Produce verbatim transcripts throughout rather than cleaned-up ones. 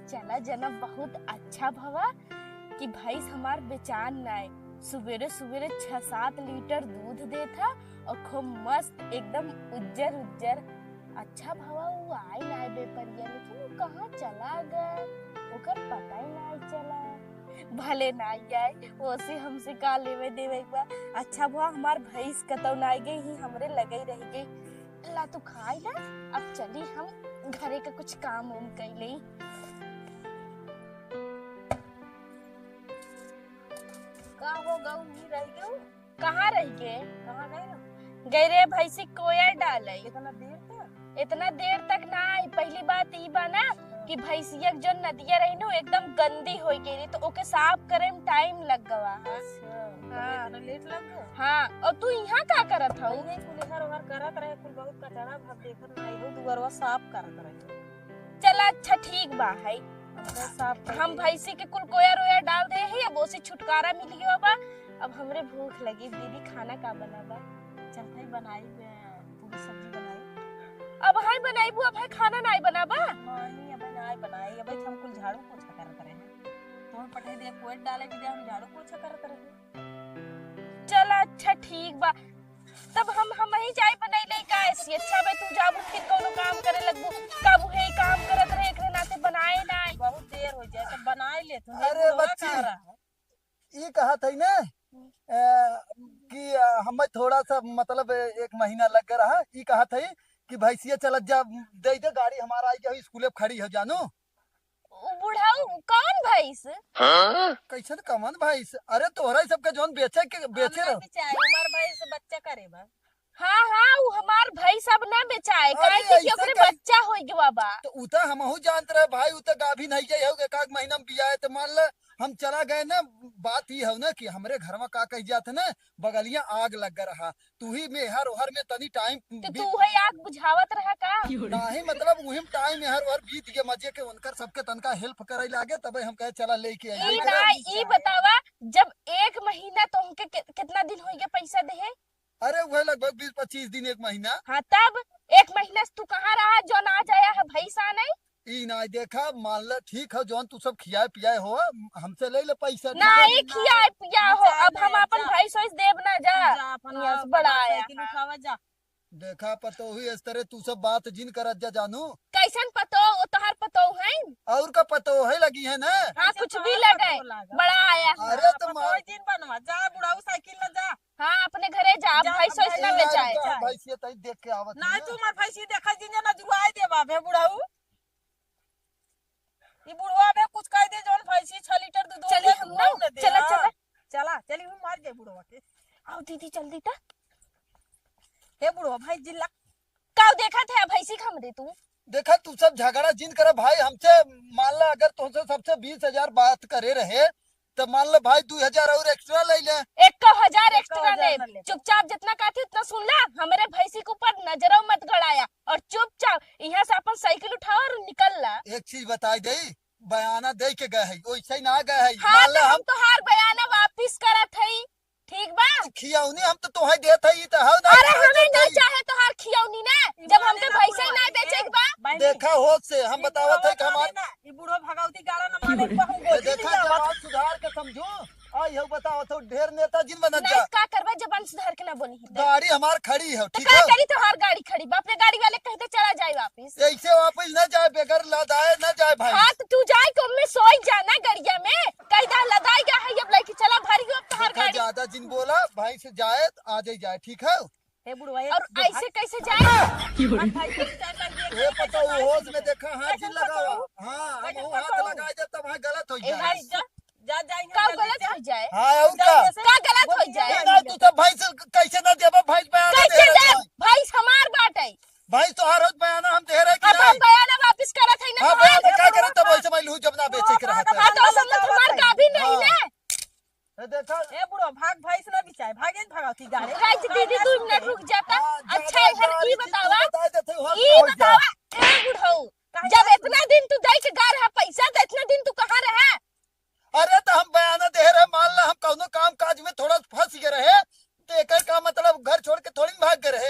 चला जना, बहुत अच्छा भवा कि भैंस हमार बेचान नाय। सुबेरे सुबेरे छह सात लीटर दूध देत ह और खूब मस्त एकदम उज्जर उज्जर। अच्छा भवा उ आय नाय बेपरिया, लेकिन उ कहाँ चला गए, ओकर पता ही नाय चला। भले नाय आय, ओसे हमसे का लेवे देवे बा। अच्छा भवा हमार भैंस कतौ नाय गई, ही हमरे लगे रह गई। ला तू खाई ला, अब चली हम घरे का कुछ काम उम कई लेई। का हो गऊ, ही रह गऊ? कहाँ रह गए? कहाँ गए रहो? गए रे भैंसी कोयर डाले। इतना देर तक? इतना देर तक ना आई। पहली बात ई बा ना हाँ। कि भैंसिया के जो नदिया रही ना, एकदम गंदी हो गई रही, तो ओके साफ करे में टाइम लग गवा है। अच्छा, हाँ। इतना लेट लग गया? हाँ, और तू यहाँ का करत हऊ? नहीं, कुल इधर उधर करत रहे, कुल बहुत कचरा भर देखत ना, इहो दुआरवा साफ करत रहे। चला अच्छा ठीक बा है। हमरे साफ कर हम दिया। भैंसी के कुल कोयर ओयर डाल दे ही, अब ओसे छुटकारा मिल गया बा। अब हमरे भूख लगी, दीदी खाना का बना बा? चल भाई बनाई, अ, पूरी सब्जी बनाई। अब हाय बनाई बुआ भाई खाना नाय बना बा? नहीं, अब नाय बनाई, अब हम कुल झाड़ू पोछा करत रहे। तोहर पठाई दे कोयर डाले भी दे, हम झाड़ू पोछा करत रहे। चला अच्छा ठीक बा, तब हम, हम ही जाई बनाई ले का ऐसी। अच्छा बे तू जाबू फिर कौनो काम करे लगबू, का मुहे ही काम करत रहे, एकरे नाते बनाए ना। बहुत देर हो जाए तो बनाए ले तू। अरे बुढ़वा बच्ची, कहाँ रहा? ई कहत है ना, अ, कि, अ, हमें थोड़ा सा मतलब एक महीना लग गया रहा, ई कहत है कि भैंसिया चलत जा, दे दे गाड़ी हमारा आई गया, स्कूले पे खड़ी हो जानू। उ बुढ़ऊ कौन भैंस? हाँ? कैसन कौन भैंस? अरे तोहरा ही सबके जौन बेचे के, बेचे हमार रहो। बेचाए, हमार भैंस बच्चा करे बा। हाँ, हाँ, उ हमार भैंस अब ना बेचाए, अरे काहे कि, कि ऐसे ओकरे कैसे? बच्चा हो गवा बा। तो उ तो हमहू जानत रहे भाई, उ तो गाभिन है, जे हो एक आध महीना में बियाए, तो मान ले हम चला गए ना, बात ई हो ना कि हमरे घर में का कह जात है ना, बगलिया आग लग रहा, तू ही मेहर ओहर में तनी टाइम तो बीत तू है आग बुझावत रहा का? नाही, मतलब उही में टाइम एहर ओहर बीत गए, मजे के उनकर सबके तनका हेल्प करे लागे, तबे हम कहे चला लेके आई। ई ना, ई बतावा, जब एक महीना तो हमके के-, कितना दिन होइगे पैसा देहे? अरे वह लगभग बीस पच्चीस दिन, एक महीना। हाँ, तब एक महीना से तू कहाँ रहा, जौन आज आया है भैंसा नहीं? ई ना देखा, मान ले ठीक है, जौन तू सब खियाए पियाए हो, हमसे ले ले पैसा, ठीक ना, है? ई खियाए पिया हो, बेचारा अब हम जा, अपन जा। भैंस वैस देब ना जा। जा, अपन यहाँ से आप बड़ा आया साइकिल है। उठावा जा। देखा पतोहू, इस तरह तू सब बात जिन करत जा जानू। कैसन पतोह? वो तोहार पतोह है? और का पतोह है लगी है ना? हाँ, कैसे कुछ भी तोहार लगे, पतोह लागल? बड़ा आया है। अरे हाँ, तो पतोह मार जिन बनवा, जा बुढ़ऊ साइकिल ले जा। हाँ, अपने घरे जा, जा, भैंस वैस ना बेचाए। भैंसिया तई देख के आवत ना है। तू हमार भैंसी देखा जिन ना जुआई देबा बे बुढ़ऊ। ई बुढ़वा बे कुछ कह दे, जौन भैंसी छह लीटर दूध चली दे, हम दूध ना, दे। चला, हाँ। चला। चला, चली हम मार जाए बुढ़वा के। आओ दीदी, जल्दी ता। हे बुढ़वा, भाई जिल्ला। काऊ देखत है भैंसी खमरे तू? देखा, तू सब झगड़ा जिन करे भाई हमसे। मान ला, अगर तुमसे सबसे बीस हजार बात करे रहे, तो मान लो भाई, दू हजार और एक्स्ट्रा ले ले। एको हजार एको एक्स्ट्रा हजार ले। ना ले। चुपचाप जितना कहती उतना सुन ला, हमरे भैंसी के ऊपर नजरो मत गड़ाया और चुपचाप यहाँ से अपन साइकिल उठाओ और निकल ला। एक चीज बताई दे, बयाना दे के गए है, वैसे ही ना गए है। हाँ, मान ला तो हम हम तोहार बयाना वापिस करत हई, ठीक बा? खियौनी हम तो तोहे देत हई, ई तो हौ ना, अरे, तोहे हमें देत नहीं हई। चाहे तोहार खियौनी ना, ई जब माने हमके ना भैंसे बुढ़वा, नहीं बेचे के बा। बहनी, देखा होश से, हम ई बतावत बुढ़वा है कि हमार माने ना, ई बुढ़वा भगवती गाड़ा ना माने, ई बहू ये गोदी देखा, नहीं जबान आवत। सुधार के समझू। आ, यहू बताओ तो ढेर नेता जिन बनत नहीं, जा। का करबा, जबान सुधार के ना बोली ही। गाड़ी हमार खड़ी है, तो ठीक का है? करी तोहार गाड़ी खड़ी? बाप रे, गाड़ी वाले कहते चला जाए वापिस। ऐसे वापिस ना जाए, बगैर लदाए ना जाए भाई। हाँ, तो तू जाए कौन में सोई जाना गड़िया में, कह दा लदाई गया है, अब लेके चला भरी हो अब तोहार देखा, गाड़ी। ज्यादा जिन बोला, भाई से जाए, आ जाए, जाए, ठीक है? हे बुढ़वा, एक और जो ऐसे भाग कैसे जाए? भाग, भाग, भाग, भाग, भाग, ए, भाग, पता भाग, वो होश में देखा, हाथ कैसे जिन लगावा। पता हो? हाँ, हम कैसे वो हाथ पता हो? लगाए दे, तब हाँ गलत हो ए, गया। भाई, जा, जा, जा, यहाँ का जल्दी गलत जा। हो जाए? हाँ, और जा, का? यहाँ से का गलत बोल हो दिया जाए? भाई। ना, तू तो भैंस कैसे ना देबा, भैंस बयाना कैसे दे रहे दे? हो। भैंस हमार बाटे। भैंस तोहार होत बयाना हम दे रहे कि अब हम नहीं? बयाना वापिस करत है ना हाँ, तोहार। बयाना का करे तब वैसे मैं लूँ जब ना बेचे के रहा हाँ, तो। तो समझ हमार का भी नहीं हाँ। ना। ए, देखा। ए, बुढ़ो, भाग, भैंस ना बिचाए, भागे न भगावती गाड़ी। रुक, दीदी, दू मिनट रुक जाता। हाँ, अच्छा, ज्यादा इधर गाड़ी ई जिन बतावा, बता देते हो, ई हो बतावा, जाए। ए, बुढ़ऊ, काहे जब का इतना दिन तू दे के गा रहा पैसा, तो इतना दिन तू कहाँ रहा? अरे, तो हम बयाना दे रहे, मान ला, हम कौनो काम काज में थोड़ा फंस गए रहे, तो एकर का मतलब, घर छोड़ के थोड़ी न भाग गए रहे।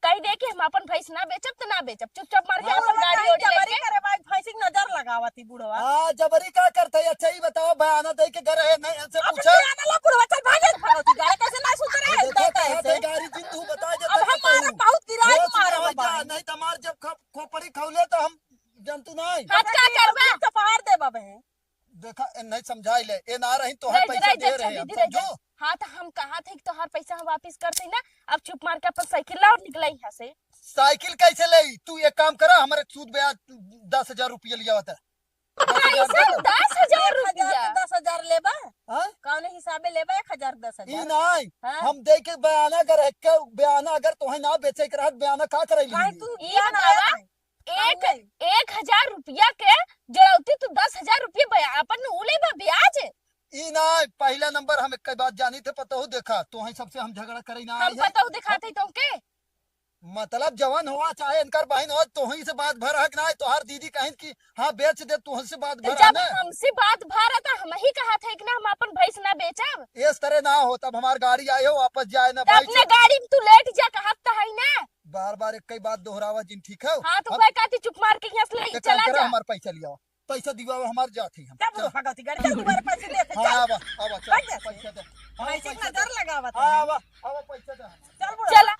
कही दे कि हम अपन भैंस ना बेचब त ना बेचब, चुपचाप मार के हाँ, अपन गाड़ी ओड़ी जबरी लेके। करे भाई, भैंसी की नजर लगावत ही बुढ़वा। हाँ, जबरी का करत है? अच्छा, ई बताओ, बयाना दे के गए है, नहीं, इनसे अब पूछे? बयाना ला बुढ़वा, चल भाग, भागो तू, गाड़ी कैसे ना सुधरे, ये देखो, कहता है कहाँ से? गाड़ी जिन तू बता देता अब तो हम मारे कहूँ। बहुत गिराई होश में मारे हो बाबा। जा, नहीं तो हमार जब खप-, खोपड़ी खौले तो हम जंतु नहीं। हाथ का करबा? चपार दे बाबे। देखा, ए नहीं समझाई ले, ए ना रही तो हर रह, पैसा रह, दे रह, रहे हम, दीदी, रह, समझो? हाँ, तो हम कहा थे कि तोहार पैसा हम वापिस करते ना, अब चुप मार के अपन साइकिल ला और निकला यहाँ से। साइकिल कैसे ले? तू एक काम करा, हमारे सूद ब्याज दस हजार रुपया लिया होता है। दस हजार कैसन दे दे। दस हजार एक हजार रुपया? के दस हजार लेबा? हाँ? कौन हिसाबे लेबा एक हजार, दस हजार? ई नहीं, हाँ? हम दे के बयाना अगर एक के बयाना अगर तोहे ना बेचे के रहत, बयाना का करे काहे ली? तू ई बयाना बतावा, आया है? एक, काहे? एक हजार रुपया के जड़ौती तू दस हजार रुपया बया-, अपन उ लेबा ब्याज? ई ना, पहला नंबर हम एक बात जानी थे, पतोहू देखा, तोहे सबसे हम झगड़ा करे ना हम आई है। पतोहू दिखाते ही तुमके? मतलब जवन हुआ, चाहे इनकर बहिन हो, तोही से बात भर हक ना, तोहार दीदी कहिन कि हाँ, बेच दे, तोहसे बात तो भर जब है ना। हमसे बात भर है, तो हम ही कहा थे कि ना हम अपन भैंस ना बेचब। इस तरह ना हो, तब हमार गाड़ी आए हो, वापस जाए ना तो भाई। अपने गाड़ी में तू लेट जा, कहत तो है ना। बार बार एक ही बात दोहरावा जिन, ठीक है? हाँ, तो अब वह कहती चुप मार के यहाँ से ले एक चला काम करा, जा। हमार पैसा लियावा, पैसा दिवावा, हमार जात ही हम। क्या बोलो चल। भगवती गाड़ी, चल, दोबारा पैसे दे, हाँ, चल। आवा, आवा, चल, भाग जा। पैसा दे। हाँ, भाई, पैसा नजर दे। लगावत हाँ, है। आवा, आवा, पैसा दे। चल, बोलो। चला।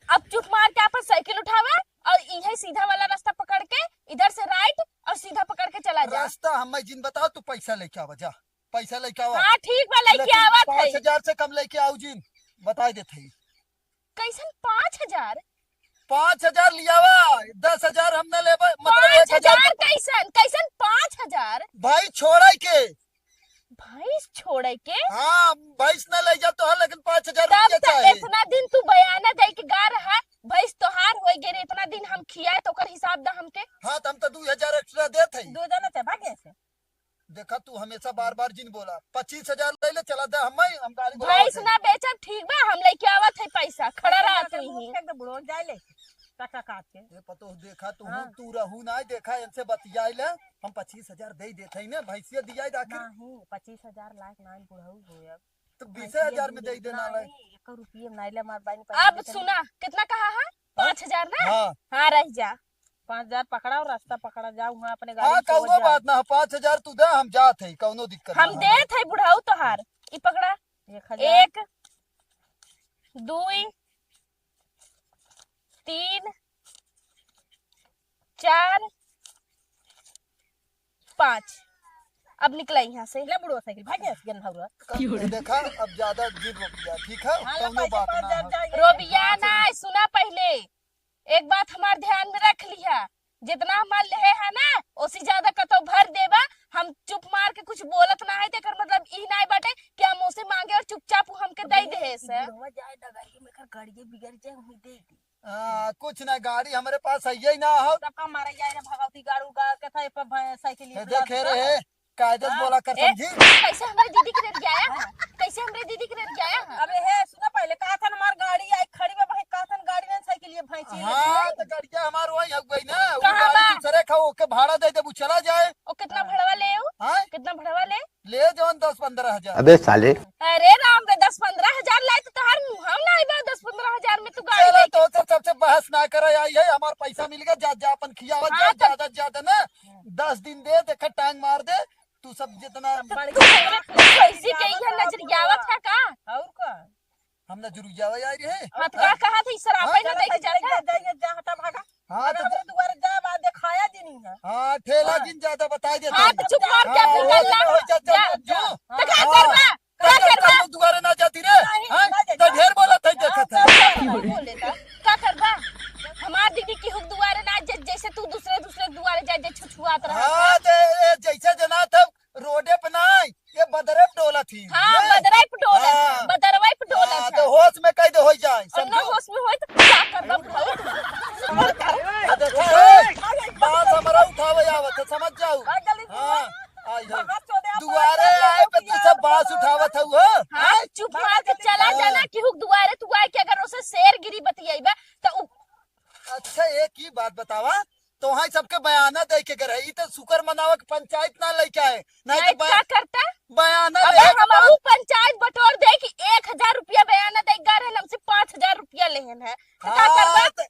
अब चुप मार के अपन साइकिल उठावा और इहे सीधा वाला रास्ता पकड़ के इधर से राइट और सीधा पकड़ के चला जा। रास्ता हमें जिन बताओ, तू पैसा लेके आवा, जा, पैसा लेके आवा। हाँ, ठीक बा, लेके लेकिन आवत है। पाँच हजार से कम लेके आऊ जिन, बताई देत है। कैसन पाँच हजार? पाँच हजार लियावा, दस हजार हम ना लेबे, मतलब पाँच हजार एक हजार। कैसन, कैसन पाँच हजार? भाई छोड़े के। भैंस छोड़े के? हाँ, भैंस ना ले जा तो है, लेकिन पाँच हजार तब रुपया तो चाहे। इतना दिन तू बयाना दे के गा रहा, भैंस तोहार हो गए रे, इतना दिन हम खियाए तो ओकर हिसाब दा हमके। हाँ, तो हम तो दो हजार एक्स्ट्रा देत है। दो जना थे, भाग यहाँ से। देखा, तू हमेशा बार बार जिन बोला, पच्चीस हजार ले ले, चला दे, हम, हम गाड़ी घोड़ा भैंस होते। ना बेचब, ठीक बा, हम लेके आवत है पैसा, खड़ा पैसा रहा ना तू दे, ही। फेंक दे बुढ़ो, जाए ले, टका काट के। ये पतो देखा, तू हाँ। तू रहू ना, देखा, इनसे बतियाए ले, हम पच्चीस हजार दे देत है ना, भैंसिया दिया आखिर। नहीं, पच्चीस हजार लायक ना बुढ़ऊ हो अब। तो बीस हजार में दे देना ले। नहीं, एक रुपये में नहीं ले, हमार बाई ने पैसा अब देते सुना, नहीं। कितना कहा है? पाँच हजार ना? हाँ। हाँ, रह जा। पाँच हजार पकड़ा और रास्ता पकड़ा, जाओ वहाँ अपने गाड़ी हाँ, में सो कौनो जा। बात ना, पाँच हजार तू दे, हम जात है, कौनो दिक्कत हम ना। देत है बुढ़ऊ तोहार। ई पकड़ा। एक हजार। एक, दुई, तीन, चार, पाँच। अब निकला यहाँ से। ले बुढ़वा साइकिल, भाग यहाँ से, गंधा हुआ। ये देखा, अब ज्यादा जिद मत किया, ठीक है? हाँ, ले कौनो पैसा बात पाँच ना हजार है। जाएंगे। रोबिया हाँ, ना, सुना पहले, एक बात हमार ध्यान में रख लिहा, जितना हमार लेहे है ना, ओसे ज्यादा कतौ भर देबा। हम चुप मार के कुछ बोलत ना है, तेकर मतलब ई नाय बाटे कि हम ओसे मांगे और चुपचाप उ हमके दे दे से। बुढ़वा जाए डगाई में कर गाड़िए बिगड़ जाए, वहीं दे दे। आ, कुछ ना, गाड़ी हमरे पास है ही ना हो। सबका मारा जाए रे भगवती गाड़ू गा के था, ए पर भैं-, साइकिल ये ये देख, हे रे, हे, कायदे से हाँ। बोला कर, ए, समझी? कैसे हमरे दीदी के रेट गया है? कैसे हमरे दीदी के रेट गया है? अबे हे, सुना पहले, कहा था ना हमार गाड़ी आई खड़ी बा, भाई, कहा था ना गाड़ी नहीं, साइकिल ये भैंसी हाँ, तो गाड़िया हमार वही हक गई ना, वो कहाँ गाड़ी बा? दूसरे का, ओके भाड़ा दे दे, वो चला जाए। ओ, कितना हाँ। भड़वा ले हो? हाँ? कितना भड़वा ले? ले जौन दस पन्द्रह हजार। अबे साले। अरे राम रे, दस पन्द्रह हजार लाए तो तोहार मुँह ना आइबा, दस पन्द्रह हजार में तू गाड़ी चला लेके। तो, तो सबसे बहस ना करे आई है, हमार पैसा मिल गया, जा, जा अपन खियावत हाँ, जा, तो ज्यादा से ज्यादा ना, दस दिन दे, देखे टांग मार दे, तू सब जितना तू कैसे के यहाँ नजरियावत है का? और का? हम ना जुरुजावा आई रहे। हाँ, तो का कहा था, इस शराब हाँ? पे ना देख जाता है। जा, जा, जा, हटा, भागा। हाँ, अरे तो हमरे दुआरे जा, बात दिखाया जी नहीं है। हाँ, ठेला हाँ। जिन ज्यादा बताई देता हाँ, है। तो चुप मार के हाँ, अपनी वो गल्ला तो हो जा, जा, जा, जा। जो। हाँ। तो का हाँ। करबा? का तो करबा? हम दुआरे ना जाती रे। नहीं, हाँ? ना जाती। तो ढेर बोलत है, हाँ, देखत है। का करबा? बोले था। का करबा? हमार दीदी की हुक दुआरे ना ज-, जैसे तू दूसरे, दूसरे दुआरे जा, जे छुछुआत रहा हाँ, था। तो ये जैसे जना था, रोडे पे ना, ये बदरे पे डोलत ही। हाँ, ये? बदरे पे डोलत है, हाँ। बदरवे पे डोलत हाँ, है। तो होश में कैद हो जाए, और ना समझो? होश में होए तो का करबा बुढ़ऊ? आ, देखो, ए, बात हमरा उठावे आवत है, समझ जाऊ। भाग जल्दी से। हाँ, आई है। बाहर चोदे आप दुआरे बाहर आए पे तू चोदे सब बात आप उठावत है वो। हाँ, हैं? चुप मार के चला हाँ। जाना कि हुक दुआरे तू आए कि अगर उसे शेर गिरी बतियाइबा तो उ- अच्छा, एक ही बात बतावा, तोहाई सबके बयाना दे के गए रहे। ई तो शुक्र मनावा के पंचायत ना लेके आए, नहीं तो नहीं तो बया-, का करता? बयाना अबे ले के हमहू बाद पंचायत बटोर दे कि एक हजार रुपया बयाना दे के गए रहे, हमसे पाँच हजार रुपया लेहन है। तो का हाँ, करबा? तो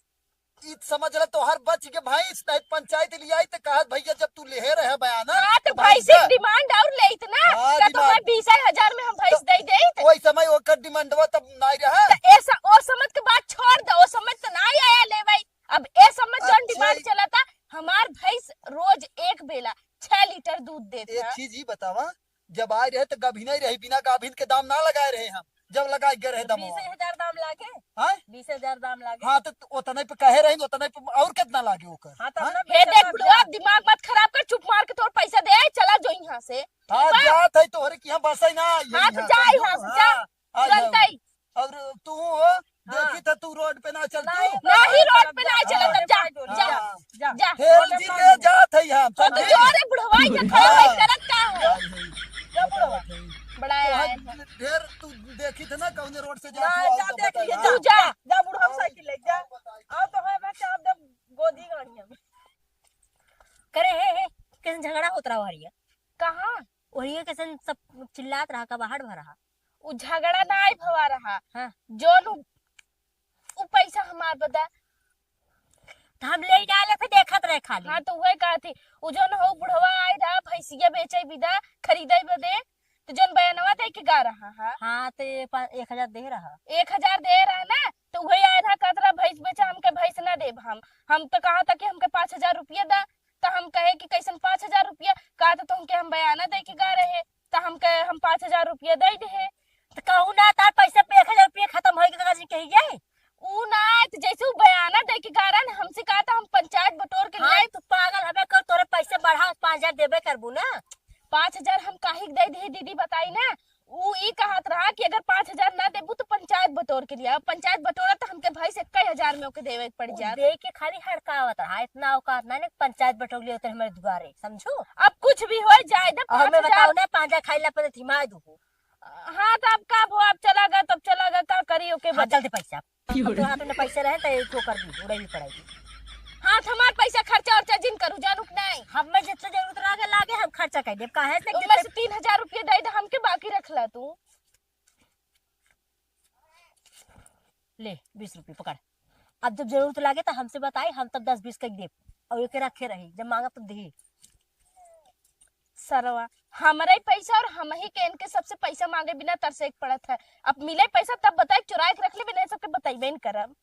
ई समझ ले, तोहर बच के भैंस नहीं पंचायत ले आई तो कहत, "भैया, जब तू लेहे रहे बयाना, हाँ, तो तो भैंस भैंस के का डिमांड और लेइत ना, हाँ, का तो डिमांड। हमें बीस हजार में हम भैंस तो दे देइत?" वही समय ओकर डिमांडवा तब नहीं रहा। तो ए स-, ओ समझ के बात छोड़ दे, ओ समझ तो नहीं आया ले भाई। अब ए समझ जौन अच्छा, डिमांड ई चला था, हमार भैंस रोज एक बेला छह लीटर दूध देत एक है। चीज ही बतावा, जब आए रहे तो गाभिन ही रही, बिना गाभिन के दाम ना लगाए रहे हम, जब लगाए गए रहे तो दाम। बीस हजार दाम लागे। हाँ? बीस हजार दाम लागे। हाँ, तो उतने पे कहे रही, उतने पे और कितना लागे ओकर? हाँ, तो हाँ? अपना हे बीस हजार देख बुढ़वा, दिमाग मत खराब कर, चुप मार के तोर पैसा दे, चला जो यहाँ से। हाँ, ठीक बा? जात है तोहरे की हम बस ही ना आई हाँ, तो यहाँ, जा समझो? यहाँ से, जा। हाँ, आ जाओ। तुरंत ही। और तू हो, हाँ। देखी था तू रोड पे ना चल तू। नहीं, नहीं, रोड पे ना चल, हाँ। जा, जा, हाँ। जा, जा। हेल जी ले जात है हम, तो समझे? जोरे बुढ़वा, ये खड़ा हाँ। भाई करत का हो? जा, जा, जा, जा। बड़ा तो है। हम ढेर तू देखी थे ना, कौने रोड से जात ना, हो, जा, तो देखी, बताइए। जा, तू जा। जा, जा, बुढ़ऊ साइकिल ले, जा। आओ तो है, मैं क्या अब जब गोदी गाड़ी है। करे, हे, हे, कैसे झगड़ा होत रहा हरिया? कहाँ? वही कैसे सब चिल्लात रहा, का बाहर भरा? उ झगड़ा ना आई भवा रहा। हाँ। जोन उ, उ पैसा हमार बदा। तो हम ले डाले थे, देखत रहे खाली। हाँ, तो वही कहा थी, उ जोन हो बुढ़वा आई रहा, भैंसिया बेचे बिदा, खरीदे बदे, तो जोन बयानवा दे के गा रहा है। हाँ, तो ये पा-, एक हजार दे रहा। एक हजार दे रहा ना, तो वही आए रहा, कहत रहा, "भैंस बेचा, हमके भैंस ना देब हम।" हम तो कहा था कि हमके पाँच हजार रुपया दा, तो हम कहे कि, "कैसन पाँच हजार रुपया?" कहा तो तुमके हम बयाना दे के गा रहे, तो हमके, हम पाँच हजार रुपया दे दे। तो कहू ना, तार पैसा पे एक हजार रुपया खत्म होई के काका जी कही गए। ऊ ना, तो जैसे ऊ बयाना दे के गा रहा ना, हमसे कहा था, "हम पंचायत बटोर के हाँ, ले।" तू पागल हबे कर, तोरे पैसे बढ़ा, पाँच हजार देबे करबू ना। पाँच हजार हम काहे के दे दे दीदी, बताई ना। ऊ ई कहत रहा कि अगर पाँच हजार ना देबू तो पंचायत बटोर के लिया। पंचायत बटोरा तो हमके भैंस इक्कीस हजार में ओके देवे के पड़ ऊ जात। दे के खाली हड़कावत रहा, इतना औकात ना ने पंचायत बटोर लिया होते हमारे दुआरे, समझो? अब कुछ भी हो जाए, दे और हमें पाँच हजार। बताओ ना, पाँच हजार खाई ला, पहले थिमा दू। हाँ, तो अब का भो, अब चला गया, तब चला गया, का करी ओके हाँ, बदे? चल दे पैसा। अब तो हाथ में पैसे रहे तो एक ठो कर दी, उड़ाई भी पड़ाई। हाँ, तो हमार पैसा खर्चा उर्चा जिन करू, जानू कि नहीं? हमें जितना जरूरत लागे, लागे हम खर्चा कर देब। काहे से उनमें जितने से तीन हजार रुपया दे दे, हमके बाकी रख ला तू। ले, बीस रुपये पकड़। अब जब जरूरत लागे तो हमसे बताई, हम तब दस बीस कर देब और एक रखे रही, जब मांगब तब दही। सरवा, हमरे पैसा और हम ही के इनके सबसे पैसा मांगे बिना तरसे के पड़त है। अब मिले पैसा तब बताई, चुराए के रख ले बिना, सबके बताइबे न करब।